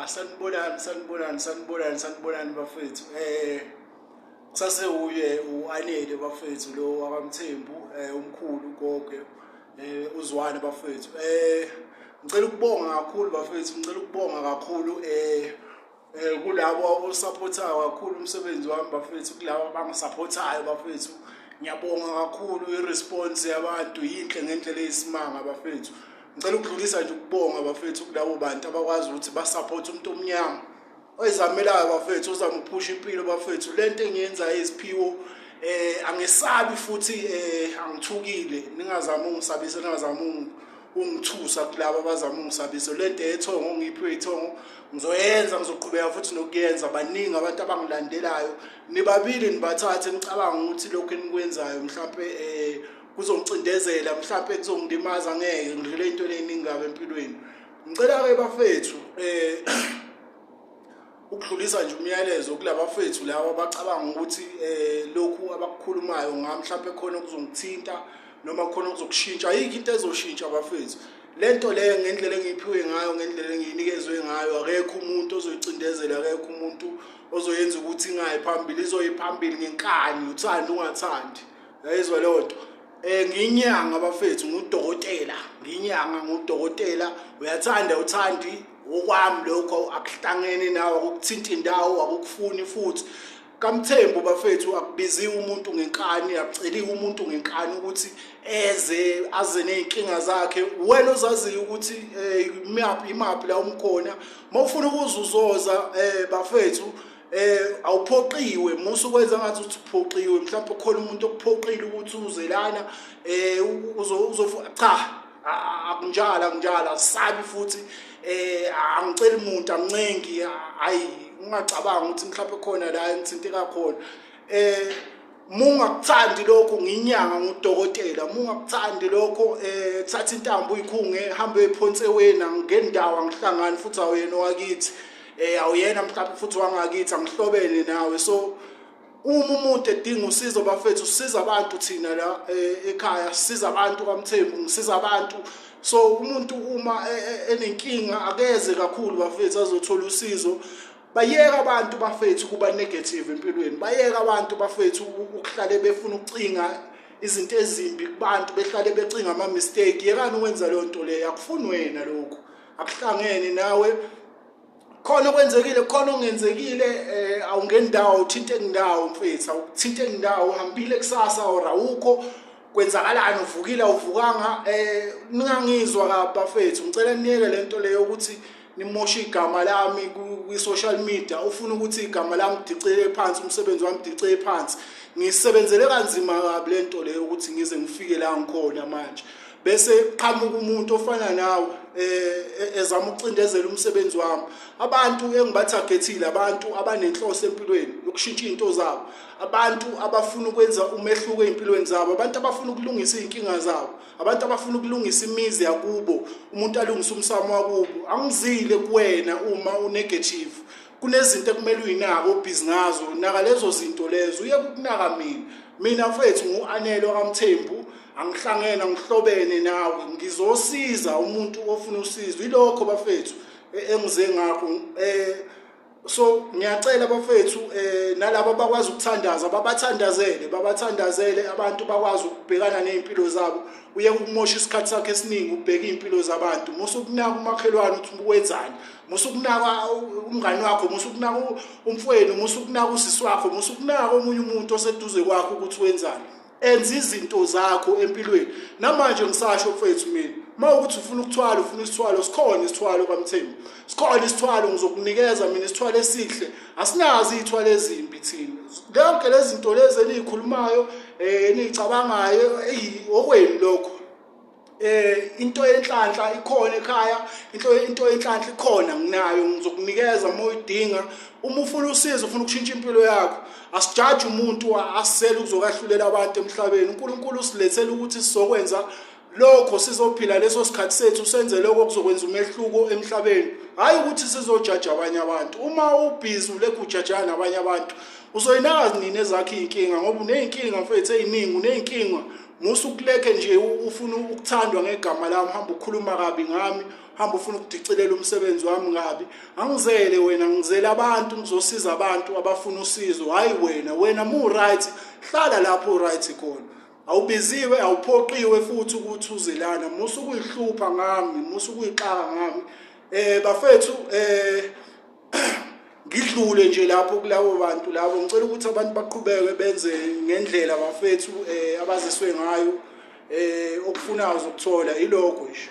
Ya, sanibonani, sanibonani, sanibonani, sanibonani bafethu. Kusasewuye uAnele bafethu lo wakaMthembu, umkhulu gogo, uzwane bafethu. Ngicela ukubonga kakhulu bafethu, ngicela ukubonga kakhulu kulabo abosupportayo kakhulu umsebenzi wami bafethu, kulabo abangisupportayo bafethu. Ngiyabonga kakhulu, i-response yabantu yinhle ngendlela eyisimanga bafethu. Ngicela ukudlulisa nje ukubonga bafethu kulabo bantu abakwazi ukuthi basupport umuntu omnyama oyizamelayo bafethu, ozama ukuphusha impilo bafethu. Lento engiyenzayo iziphiwo, angisabi futhi angithukile. Ningazami ungisabisa, ningazami ungithusa kulabo abazama ungisabisa. Lento yethongo ngiphiwe ithongo, ngizoyenza, ngizoqhubeka futhi nokuyenza. Baningi abantu abangilandelayo, nibabili nibathathe nicabanga ukuthi lokhu enikwenzayo mhlampe kuzongicindezela, mhlampe kuzongilimaza. Ngeke ngidlule into eningi kabi empilweni. Ngicela-ke bafethu ukudlulisa nje umyalezo kulabafethu laba abacabanga ukuthi lokhu abakukhulumayo ngami mhlampe khona kuzongithinta noma khona kuzokushintsha. Ayikho into ezoshintsha bafethu. Lento leyo ngendlela engiyiphiwe ngayo, ngendlela engiyinikezwe ngayo, akekho umuntu ozoyicindezela, akekho umuntu ozoyenza ukuthi ingayi phambili. Izoyi phambili ngenkani, uthanda ungathandi, yayizwa leyo nto. Ngiyinyanga bafethu, ngudokotela, ngiyinyanga, ngudokotela. Uyathanda uthandi, okwami lokho akuhlangene nawe, akukuthinta indawo, akukufuni futhi. KaMthembu bafethu akubiziwe umuntu ngenkani, akuceliwe umuntu ngenkani ukuthi eze aze nezinkinga zakhe. Wena ozaziyo ukuthi imaphi imaphi la umkhona, mawufuna ukuzuzoza bafethu, awuphoqiwe. Musu kwenza ngathi uthi uphoqiwe, mhlawumbe khona umuntu okuphoqile ukuthi uze lana, uzo uzo cha, akunjalo, akunjalo, asabi futhi. Angiceli umuntu, angincengi. Hayi, ungacabanga ukuthi mhlawumbe khona la engithinteka khona. Mungakuthandi lokho, nginyanga, ngudokotela. Mungakuthandi lokho, thatha intambo uyikhunge, hambe uyiphonse wena ngendawo. Angihlangani futhi, awuyena owakithi, awuyena mhlawumbe futhi wangakithi, angihlobene nawe. So uma umuntu edinga usizo bafethu, sisiza abantu thina la ekhaya, sisiza abantu kaMthembu, ngisiza abantu. So umuntu uma enenkinga akeze kakhulu bafethu azothola usizo. Bayeka abantu bafethu kuba negative empilweni, bayeka abantu bafethu ukuhlale befuna ukucinga izinto ezimbi kubantu, behlale becinga ama mistake. Yekani ukwenza leyo nto leyo, akufuni wena lokho, akuhlangene nawe. Khona okwenzekile, khona okungenzekile, awungeni ndawo, uthinte indawo mfethu, awuthinte indawo. Uhambile kusasa or awukho, kwenzakalani, uvukile awuvukanga, ningangizwa kabi bafethu. Ngicela niyeke lento leyo ukuthi nimoshe igama lami kwi-social media, ufuna ukuthi igama lami dicele phansi, umsebenzi wami dicele phansi. Ngisebenzele kanzima kabi lento leyo ukuthi ngize ngifike la ngikhona manje, bese qhamuka umuntu ofana nawe ezama ukucindezela umsebenzi wami. Abantu engibatargethile, abantu abanenhloso empilweni yokushintsha izinto zabo, abantu abafuna ukwenza umehluko ezimpilweni zabo, abantu abafuna ukulungisa izinkinga zabo, abantu abafuna ukulungisa imizi yakubo, umuntu alungise umsamo wakubo. Angizile kuwena uma unegative, kunezinto ekumele uyinake, obhizi ngazo, naka lezo zinto lezo, uye kukunaka mina. Mina mfethu ngu-Anele wakaMthembu, angihlangene, angihlobene nawe. Ngizosiza umuntu ofuna usizo, ilokho bafethu engize ngakho. So ngiyacela bafethu, nalabo abakwazi ukuthandaza babathandazele, babathandazele abantu bakwazi ukubhekana nezimpilo zabo. Uye ukumosha isikhathi sakhe esiningi ubheka izimpilo zabantu. Musa ukunaka umakhelwane ukuthi wenzani, musa ukunaka umngani wakho, musa ukunaka umfowenu, musa ukunaka usisi wakho, musa ukunaka omunye umuntu oseduze kwakho ukuthi wenzani. Enza izinto zakho empilweni. Namanje ngisasho mfethu, mina uma ukuthi ufuna ukuthwala, ufuna isithwalo, sikhona isithwalo kaMthembu, sikhona isithwalo, ngizokunikeza mina isithwalo esihle. Asinazo iy'thwalo ezimbi thina. Lonke lezi zinto lezi eniyikhulumayo, eniyicabangayo, eyi, okwenu lokho. Into yenhlanhla ikhona ekhaya, into yenhlanhla ikhona, nginayo, ngizokunikeza uma uyidinga. Uma ufuna usizo, ufuna ukushintsha impilo yakho, asijaji umuntu, asisele ukuzokahlulela abantu emhlabeni. uNkulunkulu usilethele ukuthi sizokwenza lokho, sizophila leso sikhathi sethu, senze lokho kuzokwenza umehluko emhlabeni, hayi ukuthi sizojaja abanye abantu. Uma ubhizi ulekhu ujajana nabanye abantu, uzoyinaka nini ezakho iy'nkinga? Ngoba uney'nkinga mfethu ey'ningi, uney'nkinga. Musa ukulekhe nje ufuna ukuthandwa ngegama lami, hamba ukhuluma kabi ngami. Hamba ufuna ukudicilela umsebenzi wami kabi. Angizele wena, ngizele abantu, ngizosiza abantu abafuna usizo, hayi wena. Wena mu right, hlala lapho right khona. Awubiziwe, awuphoqiwe futhi ukuthi uze lana. Musa ukuyihlupha ngami, musa ukuyixaka ngami. Bafethu, ngidlule nje lapho kulabo bantu labo. Ngicela ukuthi abantu baqhubeke benze ngendlela, bafethu, abaziswe ngayo. Okufunayo uzokuthola, ilokho nje.